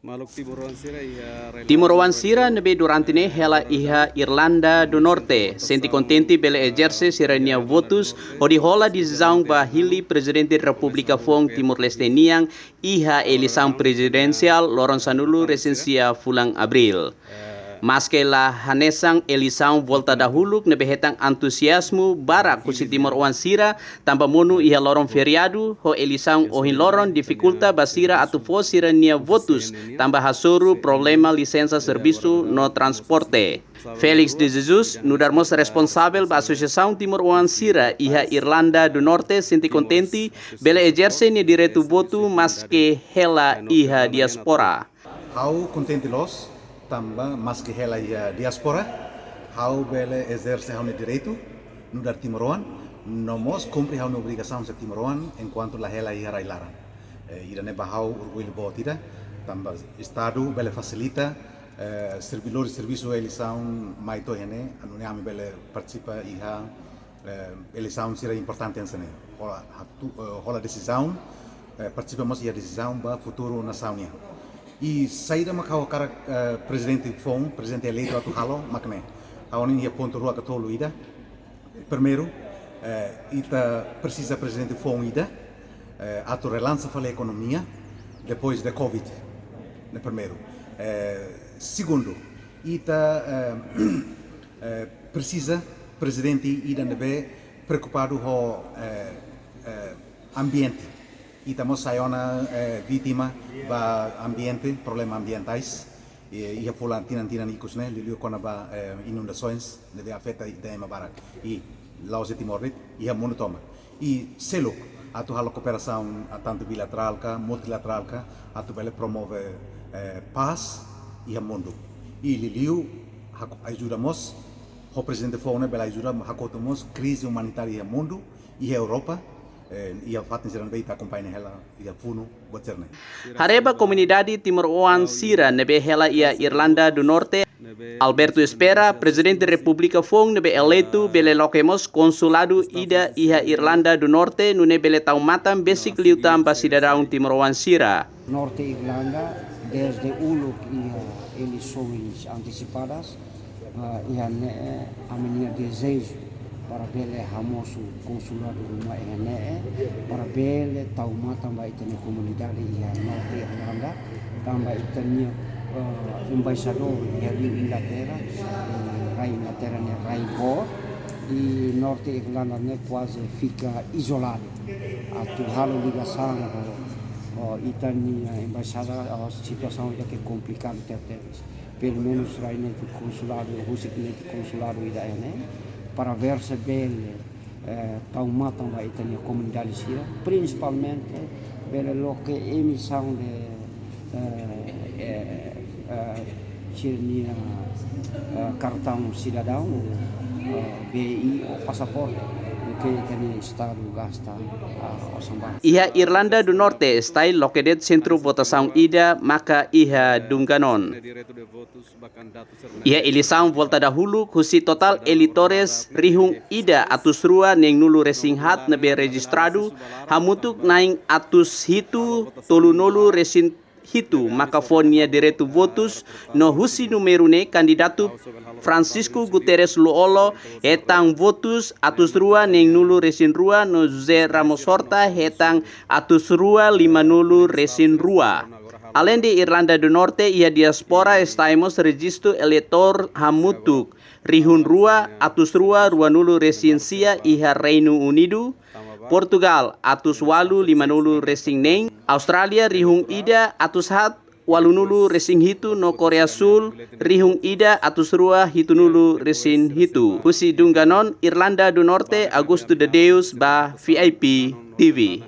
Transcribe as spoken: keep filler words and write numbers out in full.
Maluk timoroan sira iha rai Timoroan sira ne'ebé durante ne'e hela iha Irlanda do Norte sente kontente bele ezerse sira-nia votus hodi hola desizaun ba hili Prezidente Repúblika foun Timor-Leste nian iha eleisaun prezidensiál loron sanulu-resin-sia fulan Abríl. Maske la hanesan eleisaun volta dahuluk ne'ebé hetan entuziazmu barak husi timoroan sira, tanba monu iha loron feriadu, ho eleisaun ohin loron difikulta ba sira atu fó sira-nia votus, tanba hasoru problema lisensa servisu no transporte. Félix de Jesus, nu'udar mós responsavel ba Asosiasaun Timoroan sira iha Irlanda do Norte, sente kontente bele ezerse nia direitu votu maske hela iha diáspora. Ha'u kontente loos, tanba maske hela iha diáspora, ha'u bele ezerse ha'u-nia direitu nu'udar timoroan, no mós kumpre ha'u-nia obrigasaun hanesan timoroan enkuantu la hela iha rai-laran. Eh, ida-ne'e ba ha'u orgullu boot ida, tanba Estadu bele fasilita, eh, servidór servisu eleisaun mai to'o iha ne'e, nune'e ami bele partisipa iha eh, eleisaun sira importante hanesan ne'e. Hola, hatu, eh, hola desizaun, eh, partisipa mós iha desizaun ba futuru nasaun nian. I saida mak ha'u hakarak, eh, prezidente foun, prezidente eleitu atu halo, mak ne'e. Ha'u hanoin iha pontu rua ka tolu ida. Primeiru, eh, ita presiza prezidente foun ida, eh, atu relansa fali ekonomia depois de covid. Ne'e primeiru. Eh, segundu, ita, eh, eh, presiza prezidente ida ne'ebé preokupadu ho, eh, eh, ambiente. Ita mós sai ona, eh, vítima ba ambiente, problema ambientais. Eh, iha fulan tinan-tinan ikus ne'e, liuliu kona-ba, eh, inundasoens, ne'ebé afeta ita ema barak. I la'ós iha Timor de'it, iha mundu tomak. I seluk, atu halo kooperasaun, ah, tantu bilaterál ka, multilaterál ka, atu bele promove, eh, pás iha mundu. I liuliu, hak-, ajuda mós, ho prezidente foun ne'e bele ajuda hakotu mós krize umanitária iha mundu, iha Europa, eh, iha fatin sira ne'ebé ita akompaña hela, iha funu, buat sira-ne'e. Haree ba komunidade timoroan sira ne'ebé hela iha Irlanda do Norte, Alberto espera, Prezidente Repúblika foun ne'ebé eleitu bele loke mós konsuladu ida iha Irlanda do Norte, nune'e bele tau matan besik liután ba sidadaun timoroan sira. Norte Irlanda, dezde uluk iha eleisoens antesipadas, ah, iha ne'e ami-nia dezeju para bele hamosu konsuladu ruma iha ne'e, para bele tau matan ba ita-nia komunidade iha Norte Irlanda, tanba ita-nia, eh, embaixadór iha liu Inglaterra, eh, rai Inglaterra ne'e rai boot, i Norte Irlanda ne'e kuaze fika izoladu. Atu halo ligasaun ho, ho ita-nia embaixada, ho situasaun ida ke komplikadu tebtebes. Pelumenus rai netik konsuladu, husik netik konsuladu ida iha ne'e, para ver se bele, eh, tau matan ba ita-nia komunidade sira, prinsipalmente bele loke emisaun de, eh, eh, eh, sira-nia, eh, kartaun sidadaun, eh, B I ou pasaporte, duké ita-nia Estadu gasta, ah, osan barak. Iha Irlanda do Norte, style loke de'it sentru votasaun ida maka iha Dungannon. Iha eleisaun volta dahuluk, husi totál eleitores rihun ida atus rua neen-nulu resin haat ne'ebé rejistradu, hamutuk na'in atus hitu tolunulu resin hitu maka fó nia direitu votus, no husi númeru ne'e kandidatu Francisco Guterres Lú-Olo hetan votus atus rua neen-nulu resin rua no José Ramos Horta hetan atus rua limanulu resin rua. Aleinde Irlanda do Norte, iha diáspora style mós rejistu eleitór hamutuk rihun rua atus rua ruanulu resin sia iha Reinu Unidu, Portugál atus ualu limanulu resin neen, Austrália rihun ida atus haat ualunulu resin hitu no Koreia Súl rihun ida atus rua hitunulu resin hitu. Husi Dungannon, Irlanda do Norte, Augusto de Deus ba V I P T V.